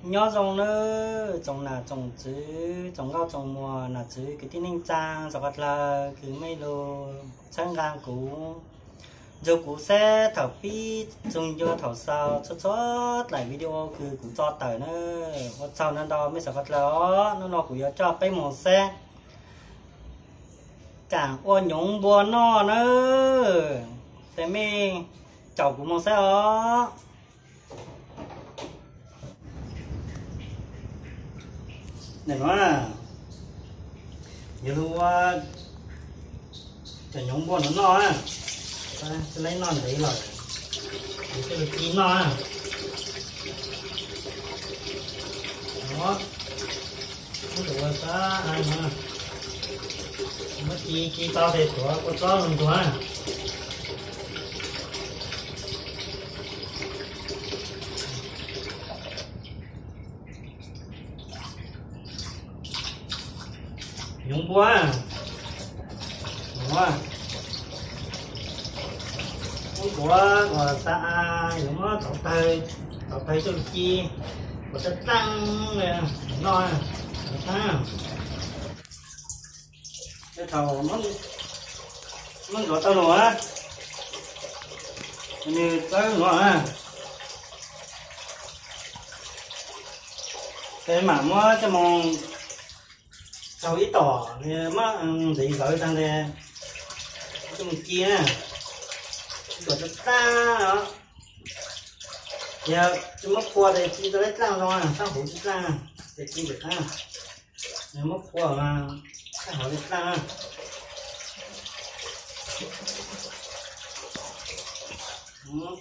Nyob zoo nawb tsoom nam tsoom tswv, tsoom nkauj tsoom muam, nam txwv kwv tij neej tsaa, txhua qhov dlawg kws mej lug txhawb nqaa kuv, nrug kuv saib thaum pib txug ncua thaum xaus txhua txhua dlaim video kws kuv tso tawm nawb. Ua tsaug ntau ntau mej txhua qhov dlawg os. Nub nua kuv yuav coj peb moog saib kaam ua nyoov npua noj nawb. Tes mej caum kuv moog saib os. Nim no yuav lug ua cov nyoov npua no noj, tsi laib noj ntev lawm, yus thiaj li ci noj. Muab ua sab, muab ci, ci tau tes tuav kua txob lug ntuag. Nyoov npua, muab kuav ua xa, yuav muab tauv tawg coj lug ci, kuav dlaaj dlaaj noj. Thaum muab ntxuav tau lug, nwg txawb nuav, tes mam muab coj moog txaug ib tom, muab ntxiv ntawv taag tes coj moog ci, kuav dlaaj dlaaj os. Yog tsi muab phua tes ci tau dlaaj dlaaj zoo, sab huv dlaaj dlaaj, tes ci ntawm taab. Yog muab phua mas sab huv dlaaj dlaaj. Nub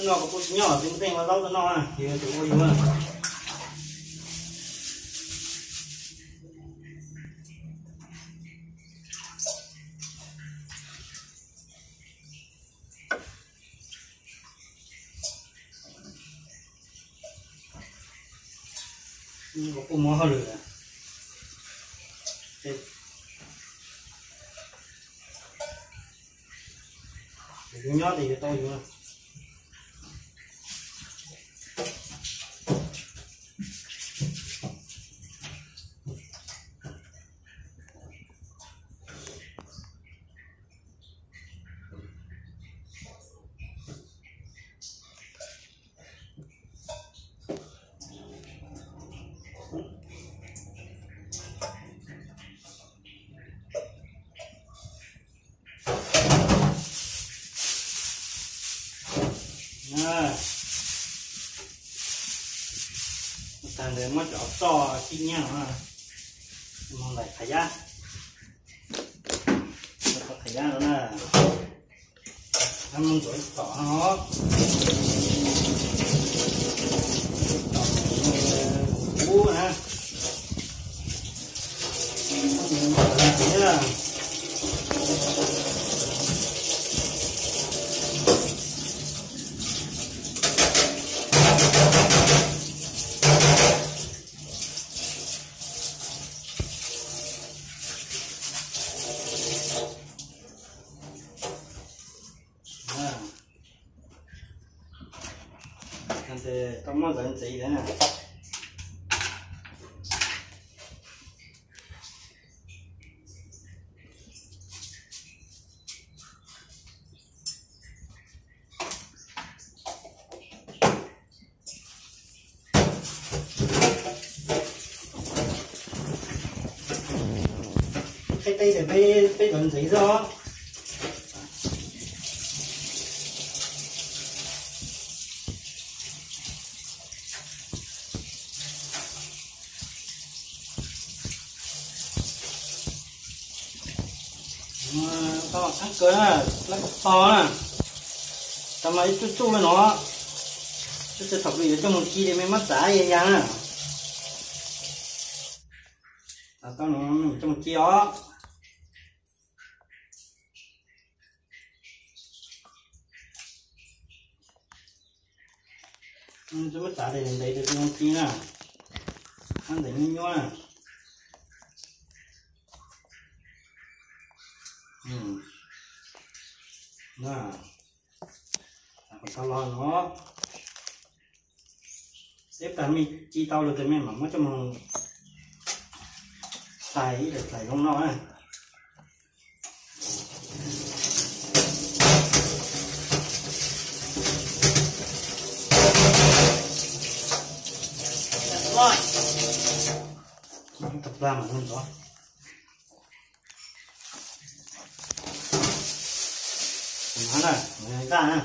nua kuv kuj tsi nyob, tsi muaj teej ua zaub rau noj, yus tus ua yus. Kuv kuj muab hauj lwm, yus nyob tes yus tau yus. Tag ntawd muab cov txoj kib nyiab no moog ntaim qhov yab, qhov yab no na, moog ntxuav ib tom no, tom kuv na. Tau muab ntxawv ntxiv na. Qhib teb tes peb ntxawv ntxiv xwb os. Tau tshab kawg na, lab koj tog na. Tau mas ib tsuj tsuj le no, tsuj tsuj thaum kws yuav coj mus ci tes mej muab txav ya ya na. Tau no coj mus ci os. Tsis muab txav tes ntev tes zoo ci na, muab ntev nyuaj nyuaj na. Kom tau los no, ib plag mej ci tau lawm tes mej mam muab coj mus hlais ib daim hlais zoo no na. Tab plag mas ntxov. Nqaj na.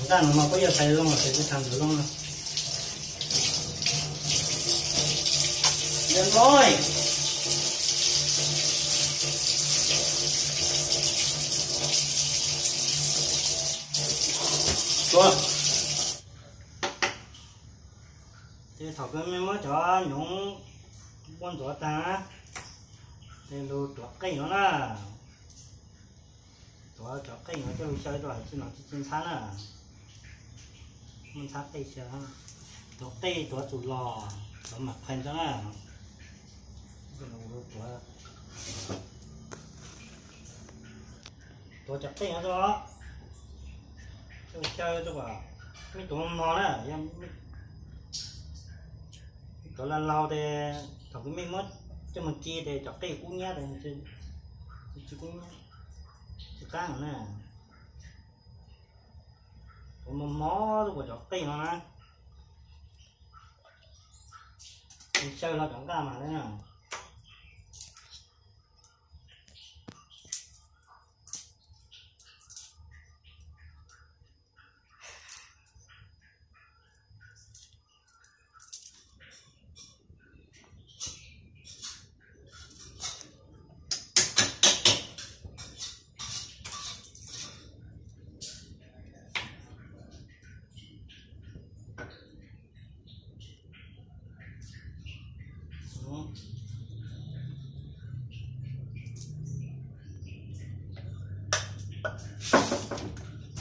Nqaj no mas kuj yog xaiv zoo los xaiv tsis tau ntawd zoo na. Yog noj tua. Ces thaum kawg mej muab cov nyoov npua ntxuav tag, ces lug tuav qej no na. Tuav cov qej no coj lug xyaw rau hauv tsi no tsis tsis ntxhab na. Muab ntxhab qej xyaw, tuav qej tuav txuj log, tuav mam qhee tso na. Tuav cov qej no rau, xyaw rau kom mej tuav mos na, yog tuav laug laug tes thaum kawg mej muab coj mus ci tes cov qej kub nyab tes tsis kub nyab, tsis qab na. Tuav mos mos rau kom cov qej no na, xyaw hlo cov nqaj mas na.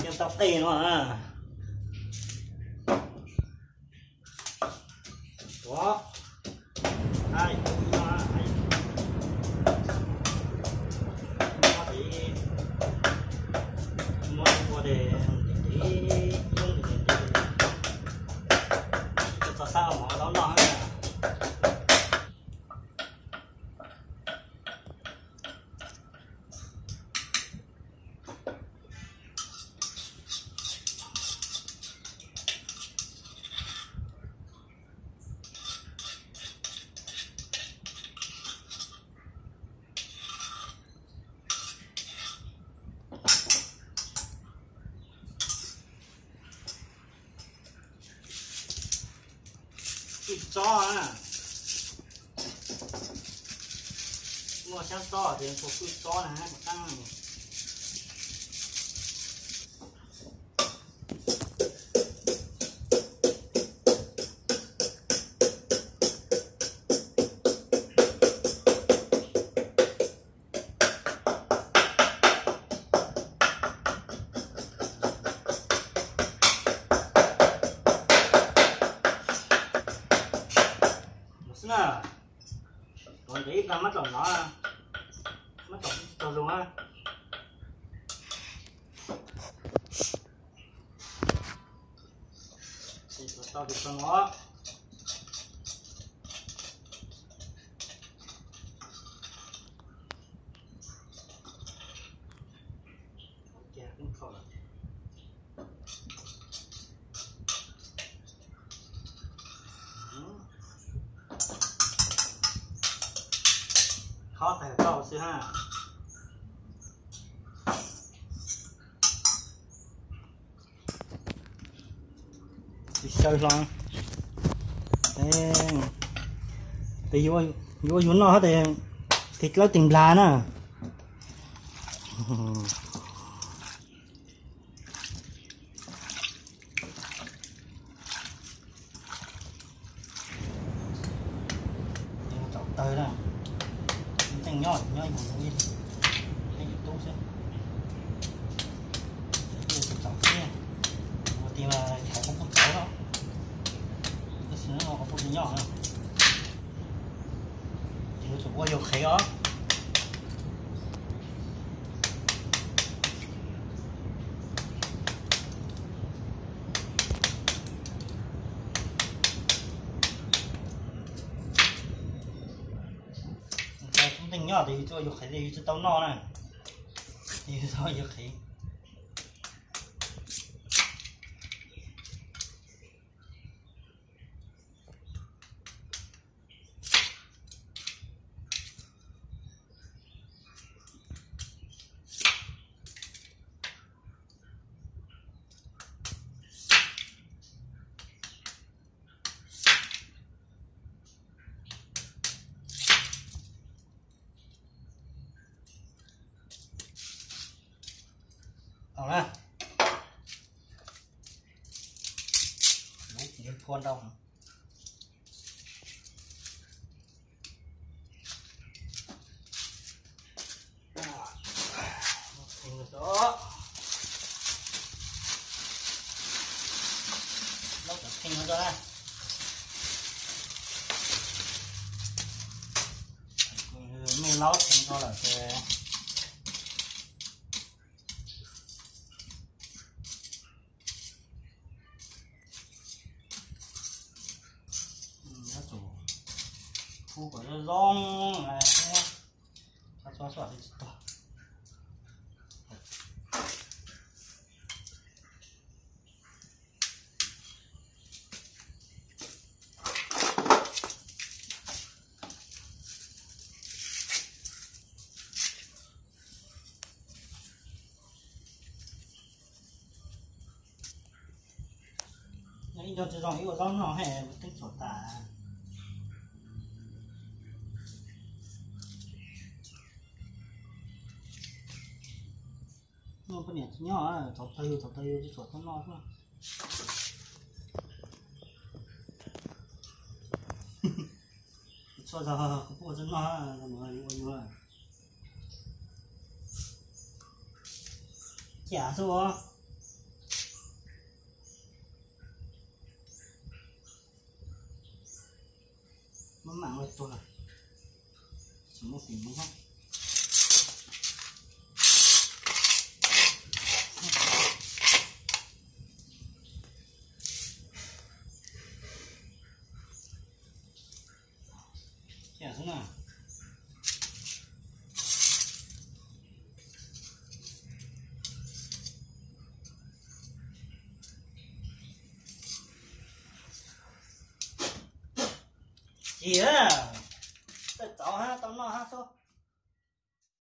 Coj tau qej no na. Tuav, muab ua tes, txog sab mov laub noj. Kwj txob na, muaj xyab txob ces hu kwj txob na, qab. Xwb na, tuav ntawd ib plag mab taum no, mab taum tsis tau zoo na. Ces tuav tau ces tau no. Khob tag tau xwb ha. Xyaw hlo. Tes yuav yug noj tes Tig dlawb tig nplag na. Tsaus taw na. Teej nyob nyob yus, teej yus tub xwb. Tsaus xwb, ua ti mas thaiv qhov pub txawv os. Tab sis no qhov pub tsis nyob na. Ces yuav tsum ua yus qhev os. Tub teej nyob tes yus tsis ua yus qhev tes yus tsis tau noj na. Yus tau yus qhev. Tau na. Lub tsis phua ntau. Lub tseem kheej no rau na. Mej laub kheej no lawm ces yuav tsum pub kom zoo zoo, txhob txhob tsis tau. Ib nco tsis zoo ib ua zaub no he, teeb tsuam tas. Noj poj niam tsis nyob, txaus tag yus, txaus tag yus tsis tsuam tau noj xwb. Txhua zaus kuv pub ua tsis noj, ua yus cia xwb os. Maj mam ua tuag, tsis muaj tus muab. Cia xwb na. Cia, txawj txaus hab tau noj hab xwb.